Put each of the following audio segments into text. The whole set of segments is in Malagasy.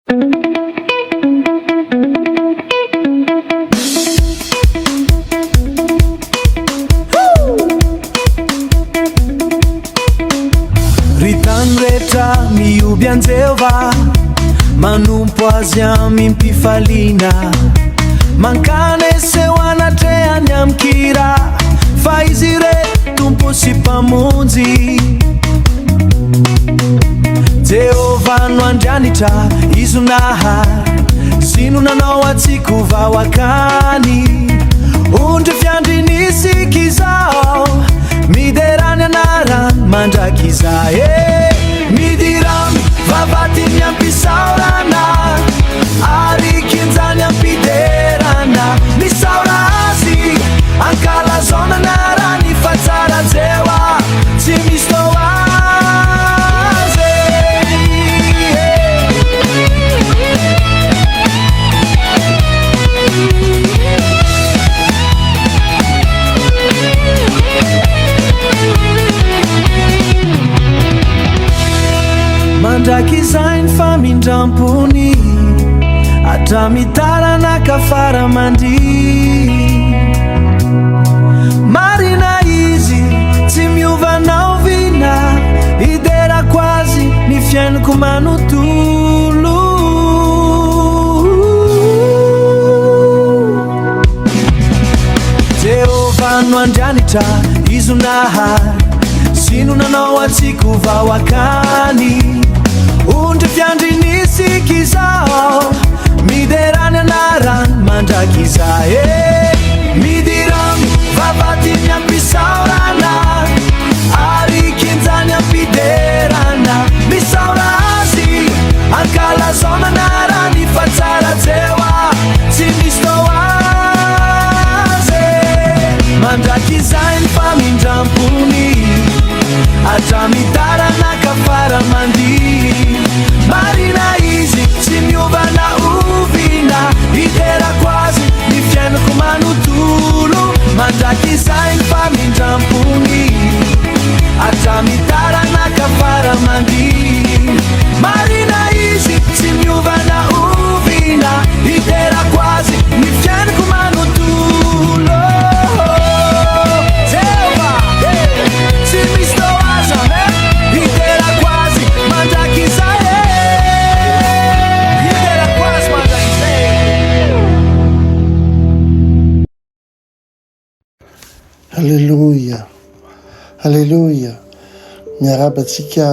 Ry tany rehetra mihoby an'i Jehovah, manompo azy amim-pifaliana. Mankanesa eo anatrehany amin-kira, fa izy irery Tompo sy Mpamonjy. Jehovah no Andrianitra, Izy no nahary sy no nanao antsika ho vahoakany. Ondry fiandriny isika izao, midera ny anarany mandrakizay. E, midira amin'ny vavahadiny am-pisaorana, ary kinjany am-piderana. Misaora Azy, ankalazao ny anarany fa tsara Jehovah, tsy misy toa Azy. Mandrakizay ny famindrampony hatramin'ny taranaka fara mandria. Marina izy, tsy miova na oviana, hiderako azy ny fiainako manontolo. Jehovah no Andrianitra, Izy no nahary sy no nanao antsika ho vahoakany. Ondry fiandriny isika izao, midera ny anarany mandrakizay. E, midira amin'ny vavahadiny am-pisaorana, ary kinjany am-piderana. Misaora Azy, ankalazao ny anarany fa tsara Jehovah, tsy misy toa Azy. Mandrakizay ny famindrampony, hatramin'ny taranaka fara aman-dihy. Marina Izy, tsy miova na oviana, hiderako Azy ny fiainako manontolo. Mandrakizay ny famindrampony, hatramin'ny taranaka fara aman-dihy. Marina Izy, tsy miova na oviana, hiderako Azy ny fiainako manontolo. Jehovah, eh, tsy misy toa Azy, amen. Hiderako Azy mandrakizay, eh. Hiderako Azy mandrakizay. Aleloia! Aleloia! Miarahaba antsika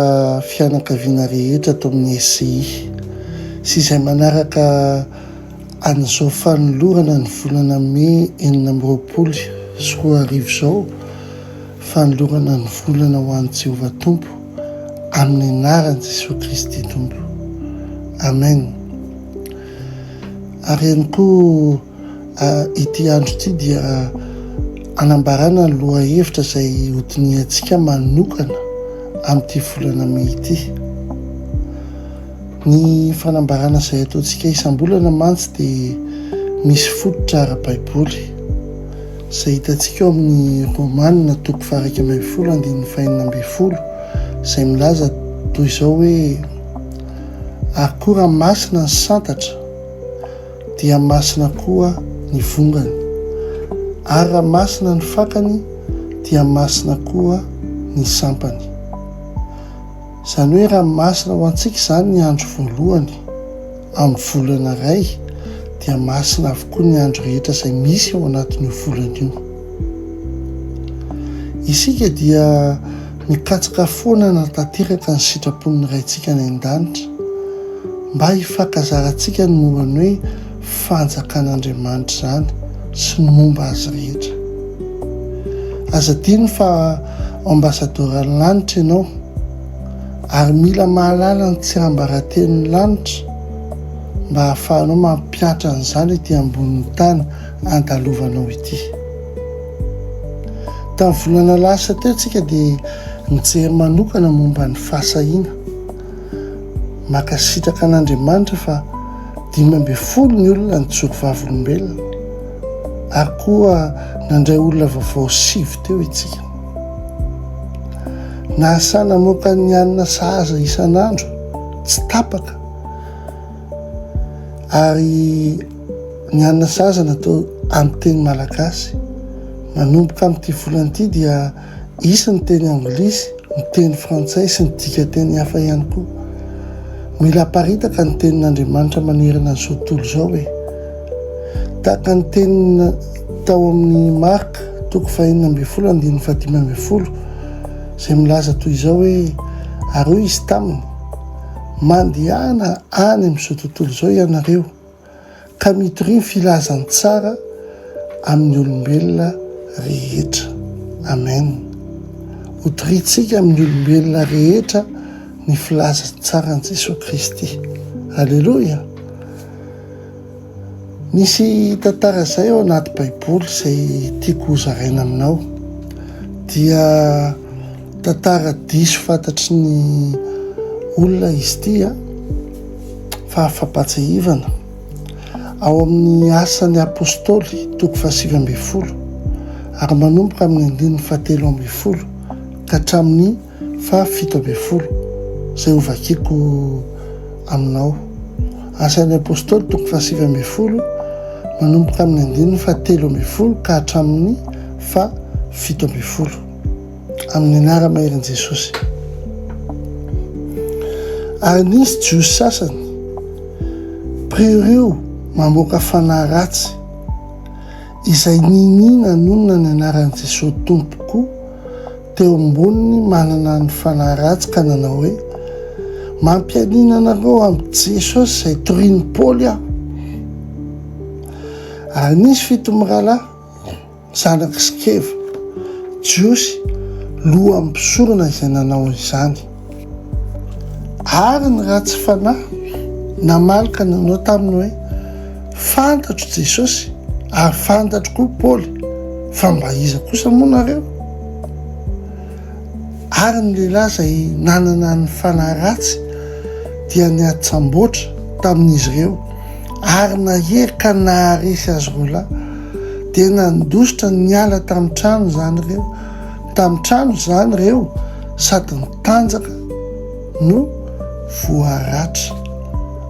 fianakaviana rehetra ato amin'ny SCI sy izay manaraka an'izao fanolorana ny volana mey 2026 izao, fanolorana ny volana ho an'i Jehovah Tompo amin'ny anaran'i Jesoa Kristy Tompo. Amen. Ary ihany koa Ity andro ity dia hanambarana ny lohahevitra izay hodinihantsika manokana amin'ity volana mey ity. Ny fanambarana izay ataontsika isam-bolana mantsy dia misy fototra ara-baiboly izay hitantsika ao amin'ny Romana toko faha-11 andininy faha-16 izay milaza toy izao hoe ary koa raha masina ny santatra dia masina koa ny vongany, ary raha masina ny fakany, dia masina koa ny sampany. Izany hoe raha masina ho antsika izany ny andro voalohany amin'ny volana iray, dia masina avokoa ny andro rehetra izay misy ao anatin'io volana io. Isika dia mikatsaka foana hanatanteraka ny sitrapon'ny Raintsika any an-danitra, mba hifankazarantsika ny momba ny hoe Fanjakan'Andriamanitra izany sy ny momba azy rehetra. Aza adino fa ambasadaoran'ny lanitra ianao, ary mila mahalala ny tsiambaratelon'ny lanitra mba hahafahanao mampihatra an'izany ety ambonin'ny tany andalovanao ity. Tamin'ny volana lasa teo tsika dia nijery manokana momba ny fahasahiana. Mankasitraka an'Andriamanitra fa 15 ny olona nijoro vavolombelona ary koa nandray olona vaovao sivy teo itsika. Nahasahy namoaka ny hanina sahaza isan'andro tsy tapaka. Ary ny hanina sahaza natao amin'ny teny malagasy. Manomboka amin'ity volana ity dia hisy ny teny anglisy, ny teny frantsay sy ny dikanteny hafa ihany koa. Mila aparitaka ny tenin'Andriamanitra manerana an'izao tontolo izao e! Tahaka ny teny tao amin'ny Marka toko fahenina ambin'ny folo andininy fahadimy ambin'ny folo izay milaza toy izao hoe, Ary hoy izy taminy, Mandehana any amin'izao tontolo izao ianareo, ka mitoria ny filazantsara amin'ny olombelona rehetra. Amen. Hotoriantsika amin'ny olombelona rehetra ny filazantsaran'i Jesoa Kristy. Aleloia! Misy tantara izay ao anaty Baiboly izay tiako hozaraina aminao. Dia tantara diso fantatry ny olona izy ity a, fa fampatsiahivana. Ao amin'ny Asan'ny Apostoly, toko fahasivy ambin'ny folo, ary manomboka amin'ny andininy fahatelo ambin'ny folo ka hatramin'ny faha 17, izay hovakiko aminao. Asan'ny Apostoly toko faha-19, manomboka amin'ny andininy faha-13 ka hatramin'ny faha-17. Amin'ny anara-maherin'i Jesosy. Ary nisy Jiosy sasany, mpiriorio mamoaka fanahy ratsy, izay ninia nanonona ny anaran'i Jesosy Tompo koa, teo amboniny manana ny fanahy ratsy ka nanao hoe, Mampianiana anareo amin'i Jesosy izay torian'i Paoly aho. Ary nisy fito mirahalahy, zanak'i Skeva, Jiosy, lohan'ny mpisorona izay nanao izany. Ary ny ratsy fanahy namaly ka nanao taminy hoe, Fantatro Jesosy, ary fantatro koa Paoly, fa mba iza kosa moa nareo? Ary ny lehilahy izay nanana ny fanahy ratsy dia niatsamboatra tamin'izy ireo, ary nahery ka naharesy azy roa lahy. Dia nandositra niala tamin'ny trano izany ireo, tamin'ny trano izany ireo sady nitanjaka no voaratra.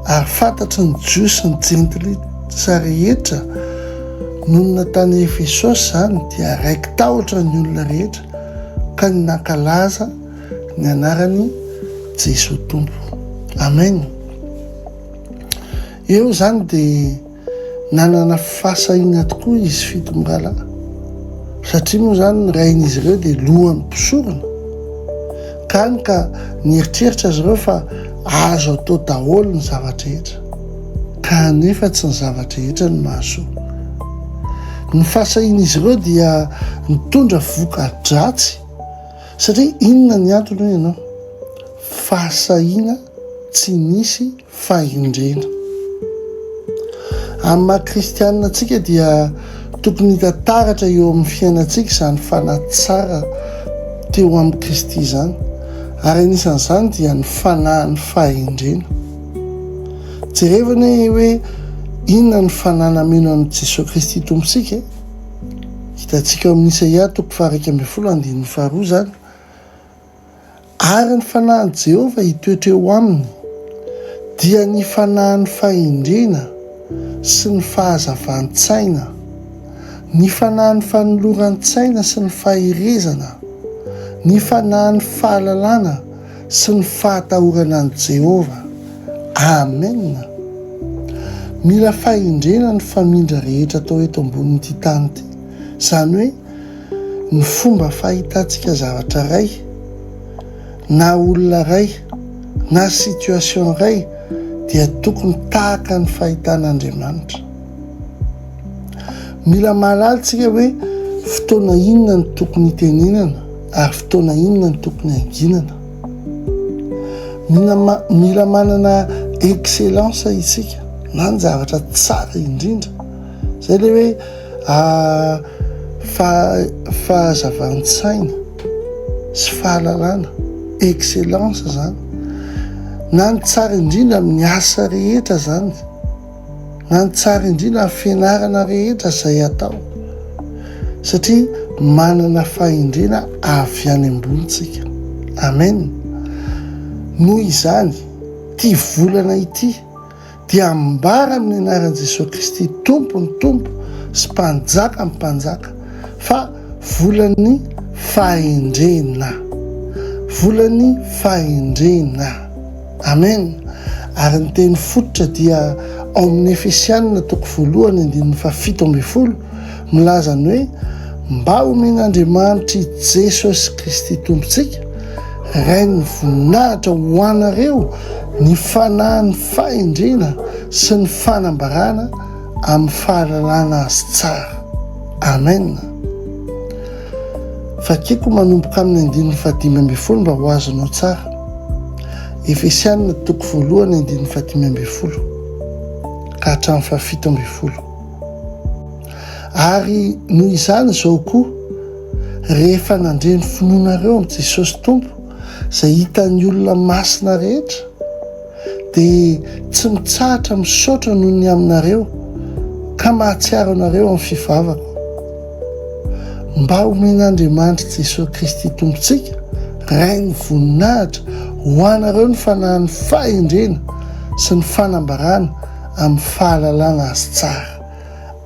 Ary fantatry ny Jiosy sy ny Jentilisa rehetra nonina tany Efesosy izany, dia raiki-tahotra ny olona rehetra ka nankalaza ny anaran'i Jesoa Tompo. Amen. Eo izany dia Nanana fahasahiana tokoa izy fito mirahalahy, satria moa izany ny rain'izy ireo dia lohan'ny mpisorona, ka hany ka nieritreritra izy ireo fa azo atao daholo ny zava-drehetra, kanefa tsy ny zava-drehetra no mahasoa. Ny fahasahian'izy ireo dia nitondra voka-dratsy, satria inona ny antony hoy ianao? Fahasahiana tsy nisy fahendrena. Amin'ny maha kristianina antsika dia tokony hita taratra eo amin'ny fiainantsika izany fanahy tsara teo amin'i Kristy izany, ary anisan'izany dia ny fanahin'ny fahendrena. Jerevo anie hoe inona ny fanahy nameno an'i Jesoa Kristy Tompontsika e! Hitantsika ao amin'ny Isaia toko faha-11 andininy faharoa izany. Ary ny fanahin'i Jehovah hitoetra eo aminy, dia ny fanahin'ny fahendrena sy ny fahazavan-tsaina, ny fanahin'ny fanoloran-tsaina sy ny faherezana, ny fanahin'ny fahalalana sy ny fahatahorana an'i Jehovah. Amena! Mila fahendrena ny famindra rehetra atao eto ambonin'ity tany ity, izany hoe, Ny fomba fahitantsika zavatra iray, na olona iray, na situation iray dia tokony tahaka ny fahitan'Andriamanitra. Mila mahalala isika hoe fotoana inona no tokony hitenenana ary fotoana inona no tokony hanginana. Mila, mila manana excellence isika na ny zavatra tsara indrindra. Zay le hoe Fahazavan-tsaina sy fahalalana, excellence zany, na ny tsara indrindra amin'ny asa rehetra zany, na ny tsara indrindra amin'ny fianarana rehetra izay atao, satria manana fahendrena avy any ambony tsika. Amen. Noho izany, ity volana ity. Dia ambara amin'ny anaran'i Jesoa Kristy Tompon'ny Tompo sy Mpanjakan'ny Mpanjaka fa volan'ny fahendrena. Volan'ny fahendrena. Amen. Ary ny teny fototra dia ao amin'ny Efesianina toko voalohany andininy fahafito ambinifolo milaza ny hoe mba homen'Andriamanitr'i Jesosy Kristy Tompontsika, Rain'ny voninahitra ho anareo ny fanahin'ny fahendrena sy ny fanambarana amin'ny fahalalana Azy tsara. Amen. Vakiko manomboka amin'ny andininy fahadimy ambinifolo mba ho azonao tsara. Efesianina toko voalohany andininy fahadimy ambinifolo ka hatramin'ny fahafito ambinifolo. Ary noho izany izao koa, rehefa nandre ny finoanareo amin'i Jesosy Tompo, izay hitan'ny olona masina rehetra, dia tsy mitsahatra misaotra noho ny aminareo, ka mahatsiaro anareo amin'ny fivavako. Mba homen'Andriamanitra Jesosy Kristy Tompontsika, Rain'ny voninahitra, ho anareo ny fanahin'ny fahendrena sy ny fanambarana amin'ny fahalalana Azy tsara.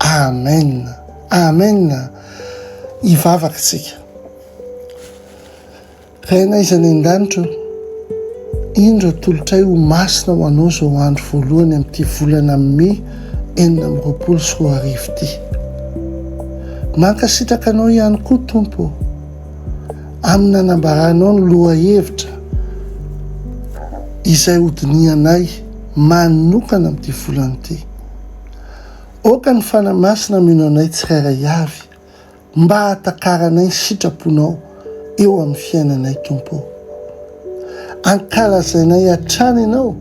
Amen! Amen! Hivavaka isika. Rainay izay any an-danitra ô, indro atolotray ho masina ho Anao izao andro voalohany amin'ity volana Mey 2026 ity. Mankasitraka Anao ihany koa Tompo ô, amin'ny nanambaranao ny lohahevitra izay hodinihanay manokana amin'ity volana ity. Aoka ny Fanahy Masina hameno anay tsirairay avy mba hahatakaranay ny sitraponao eo amin'ny fiainanay Tompo ô. Ankalazainay hatrany Ianao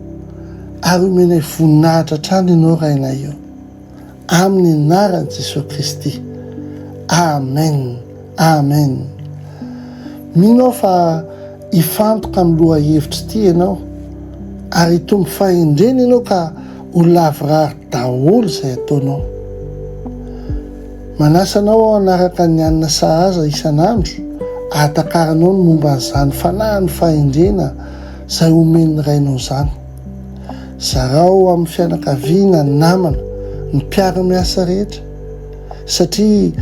ary omenay voninahitra hatrany Ianao Rainay ô. Amin'ny anaran'i Jesoa Kristy. Amen. Amen. Mino aho fa hifantoka amin'ny lohahevitra ity ianao ary hitombo fahendrena ianao ka ho lavorary daholo izay ataonao. Manasa anao aho hanaraka ny hanina sahaza isan'andro ahatakaranao ny momba an'izany fanahin'ny fahendrena izay omen'ny Rainao izany. Zarao amin'ny fianakaviana, ny namana, ny mpiara-miasa rehetra satria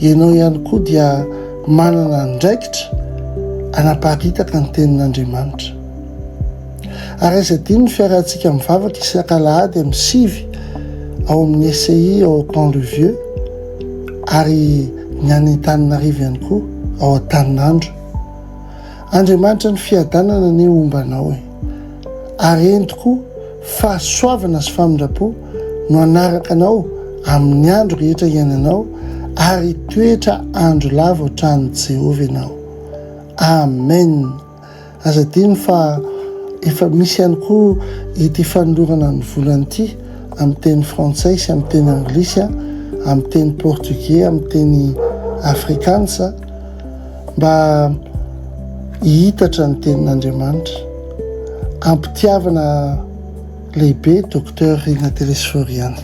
ianao ihany koa dia manana andraikitra hanaparitaka ny tenin'Andriamanitra. Ary aiza adino ny fiarahantsika mivavaka isak'alahady amin'ny sivy ao amin'ny SCI ao Camp le Vieux ary ny any Antananarivo ihany koa ao Antaninandro. Andriamanitra ny fiadanana anie homba anao e. Ary eny tokoa fahasoavana sy famindram-po no hanaraka anao amin'ny andro rehetra iainanao ary hitoetra andro lava ao tranon'i Jehovah ianao. Amen. Aza adino fa efa misy ihany koa ity fanolorana ny volana ity amin'ny teny frantsay sy amin'ny teny anglisy, amin'ny teny portugais, amin'ny teny afrikaans mba hihitatra ny tenin'Andriamanitra. Ampitiavana lehibe Docteur Rina Telesphore ihany.